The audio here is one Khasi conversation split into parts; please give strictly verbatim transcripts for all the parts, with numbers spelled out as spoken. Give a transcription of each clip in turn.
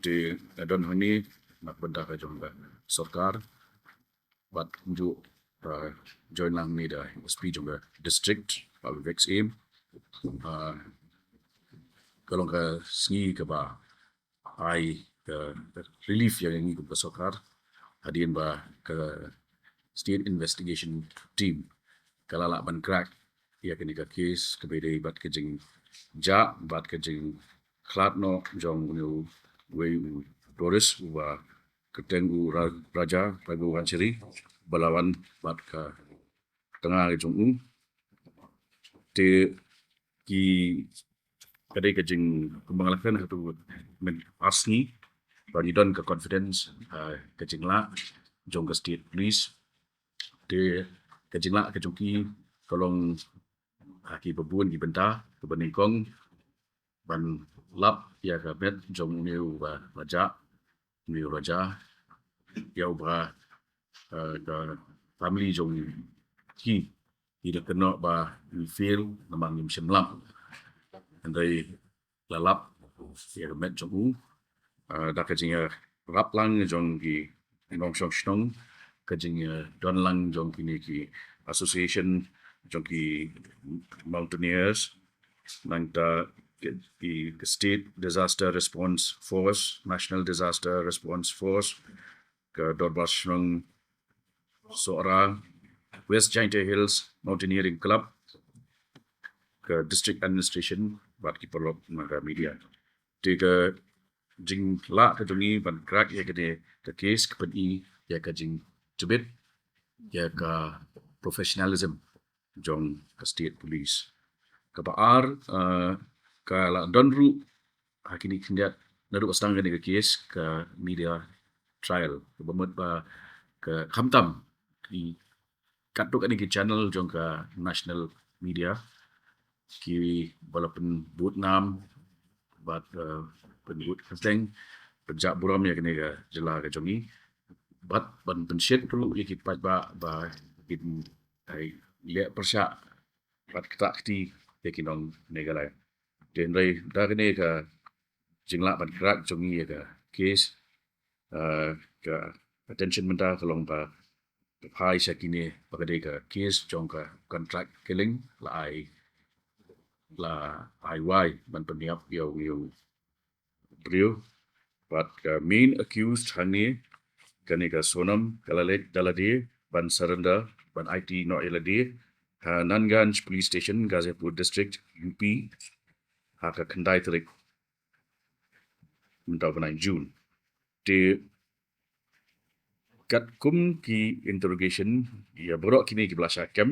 Te nga don hangne na ka bynta ka jong ka sorkar, bad kumjuh, uh, join lang ni da S P jong ka district, Bah Vivek Syiem. Uh, ka long ka sngi kaba ai ka relief ïa ngi kum ka sorkar, hadien ba ka State Investigation Team ka la lah ban crack ïa kane ka case kaba dei bad ka jingjia bad ka jingkhlad noh jong une uwei u tourist uba kyrteng u Ra-, Raja Raghuvanshi, ba la wan bad ka tnga ka jong u. Te ki, ka dei ka jing, kumba nga la kren ha tu mynta ar sngi ba ngi don ka confidence, ah, ka jinglah jong ka state police. Te ka jinglah ka jong ki ka long, ah, kiba bun ki bynta, kaba nyngkong ban lap ïa ka met jong une uba la jah, une u Raja, ïa uba, eh, ka family jong ki, ki da kynnoh ba ngi fail namar ngim shym lap. Hynrei la lap ïa ka met jong u, eh, da ka jingïarap lang jong ki nongshong shnong, ka jingdon lang jong kine ki association jong ki mountaineers, nangta ki, ki State Disaster Response Force, National Disaster Response Force, ka Dorbar Shnong Sohra, West Jaintia Hills Mountaineering Club, ka District Administration, bad ki paralok na ka media. Te ka jinglah ka jong ngi ban crack ïa kane ka case ka pyni ïa ka jingjubit ïa ka professionalism jong ka state police. Kaba ar, eh, ka la don ruh ha kine khyndiat naduh ba sdang kane ka case ka media trial, kaba mut ba ka khamtam ki katto katne ki channel jong ka national media kiba la pynbud nam bad, eh, pynbud kyrteng, pynjah burom ïa kane ka jylla ka jong ngi, bad ban pynshit ruh ïa ki paidbah ba kin, ai, leh pyrshah bad ktah kti ïa ki nong Meghalaya. Te hynrei da kane ka jinglah ban crack jong ngi ïa ka case, eh, ka attention mynta ka long ba phai sha kine ba ka dei ka case jong ka contract killing, la ai, la ai wai ban pynïap ïa u, ïa u briew. Bad ka main accused hangne, kane ka Sonam, ka la leit da lade ban surrender, ban aiti noh ïa lade ha Nanganj Police Station, Ghazipur District, U P, ha ka khyndai tarik mynta u bnai June. Te katkum ki interrogation ïa baroh kine kiba la shah kem,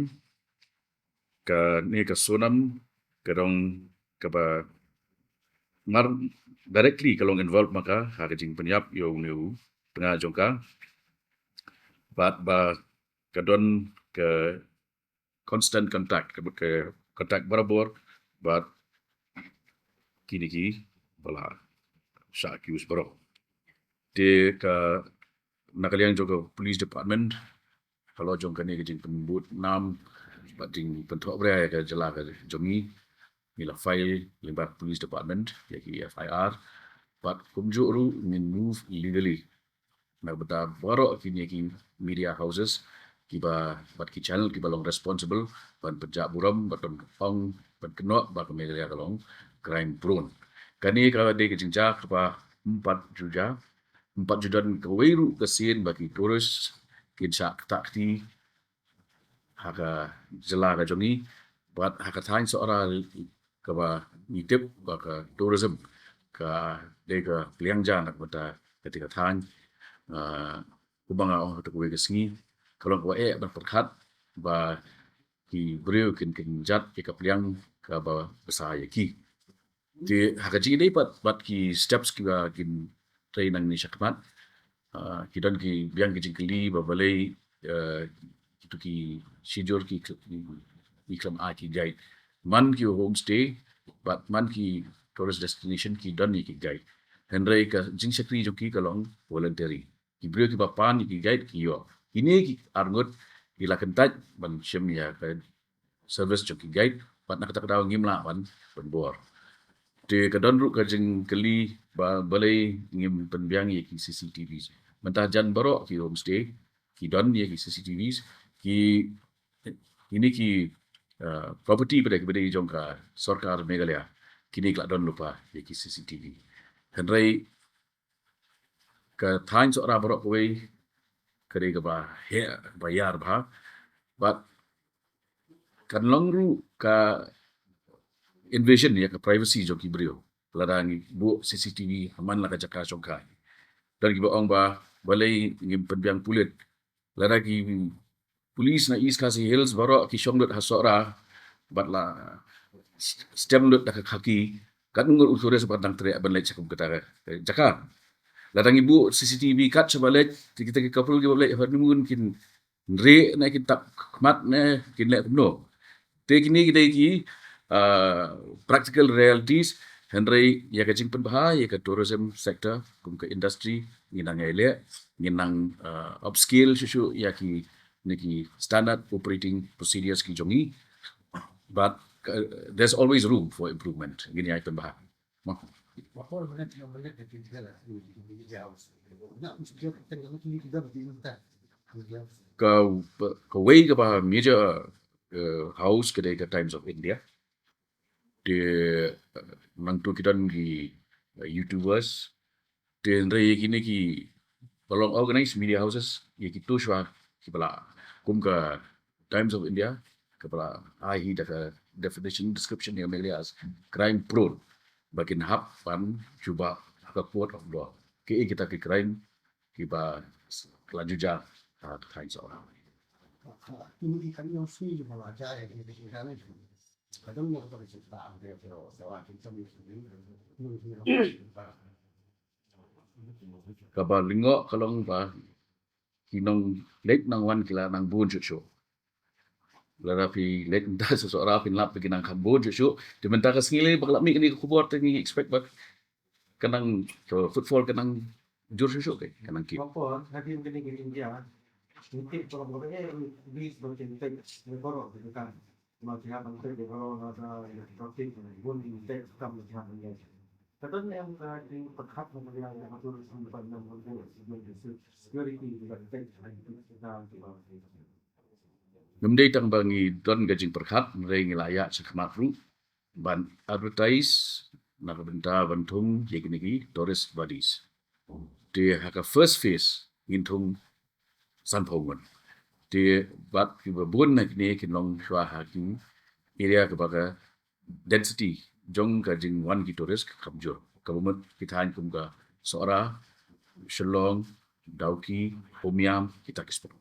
kane ka Sonam ka dang kaba mar directly ka long involved ma ka ha ka jingpynïap ïa une u tnga jong ka, bad ba ka don ka constant contact, ka, ka contact barabor bad kine kiba la shah accuse baroh. Te ka, na ka liang jong ka police department, halor jong kane ka jingpynbud nam bad jingpynthohbria ïa ka jylla ka jong ngi, ngi la file lyngba police department ïa ki F I R, bad kumjuh ruh ngin move legally na ka bynta baroh kine ki media houses kiba, bad ki channel kiba long responsible ban pynjah burom bad ban ong, ban kynnoh ba ka Meghalaya ka long crime prone. Kane ka dei ka jingjia kaba ym pat ju jia, ym pat ju don kawei ruh ka sien ba ki tourist kin shah ktah kti ha ka jylla ka jong ngi, bad ha ka thaiñ Sohra kaba ngi tip ba ka tourism ka dei ka pliang ja na ka bynta kata ka thaiñ. Ah, kumba nga ong ha kawei ka sngi, ka long kaba eh ban pyrkhat ba ki briew kin, kin jat ïa ka pliang kaba bsa ïa ki. Te ha ka jingïadei pat bad ki steps kiba kin trei nangne shakhmat, ah, ki don ki biang ki jingkylli ba balei, eh, kito ki shijur ki, ki, ki khlem ai ki guide. Man ki homestay bad man ki tourist destination ki don ïa ki guide. Hynrei ka jingshakri jong ki ka long voluntary. Ki briew kiba pan ïa ki guide ki ïoh. Kine ki arngut ki la kyntait ban shim ïa ka service jong ki guide, bad na kata ka daw ngim lah ban, ban bor. Te ka don ruh ka jingkylli ba balei ngim pynbiang ïa ki C C T Vs. Mynta jan baroh ki homestay ki don ïa ki C C T Vs, ki kine ki, uh, property ba dei, ba dei jong ka sorkar Meghalaya, kine ki la don lypa ïa ki C C T V. Hynrei ka thaiñ Sohra baroh kawei ka dei kaba heh, ba ïar bha. Bad kan long ruh ka invasion ïa ka privacy jong ki briew lada ngi buh C C T V ha man la ka jaka shongkai. Don kiba ong ba balei ngim pynbiang pulit. Lada ki police na East Khasi Hills baroh ki shong lut ha Sohra bad la stem lut da ka khaki, katno ngut u tourist ba dang treh ban leit sha kum kata ka jaka. Lada ngi buh C C T V kat shaba leit, kita ki couple kiba leit honeymoon kin rieh ne kin tap khmat ne kin leh kumno. Te kine ki dei ki, uh, practical realities. Hynrei ïa ka jingpynbha ïa ka tourism sector kum ka industry, ngi nang ïaleh, ngi nang, uh, upscale shuh shuh ïa kine ki standard operating procedures ki jong ngi. But, uh, there's always room for improvement. Ngin ïa pynbha. Ka, kawei kaba major, uh, house ka dei ka Times of India. Te, uh, nangtu ki don ki, uh, YouTubers. Te hynrei kine kiba long organized media houses, ïa kito shuwa kiba la kum ka Times of India, kaba la ai hi da ka definition, description ïa Meghalaya as crime prone. Ba kin hap ban jubab ha ka court of law. Kiei kita ki crime kiba la ju jia ha ka thaiñ Sohra. Kaba lyngngoh ka long ba ki nongleit nongwan ki la nang bun shuh shuh. Lada phi leit mynta sha Sohra phin lap ba ki nang kham bun shuh shuh. Te mynta ka sngi lei ba ka la mih kane ka khubor te ngi expect ba ka nang, ka footfall ka nang jur shuh shuh, ka nang kip. Ngam dei tang ba ngi don ka jingpyrkhat, hynrei ngi la ïaid shakhmat ruh ban advertise na ka bynta ban thung ïa kine ki tourist buddies. Te ha ka first phase ngin thung sanphew ngut. Te bad kiba bun na kine kin long shuwa ha ki area kaba ka density jong ka jingwan ki tourist ka kham jur. Kaba mut ki thaiñ kum ka Sohra, Shillong, Dawki, Umiam, kita ki spot.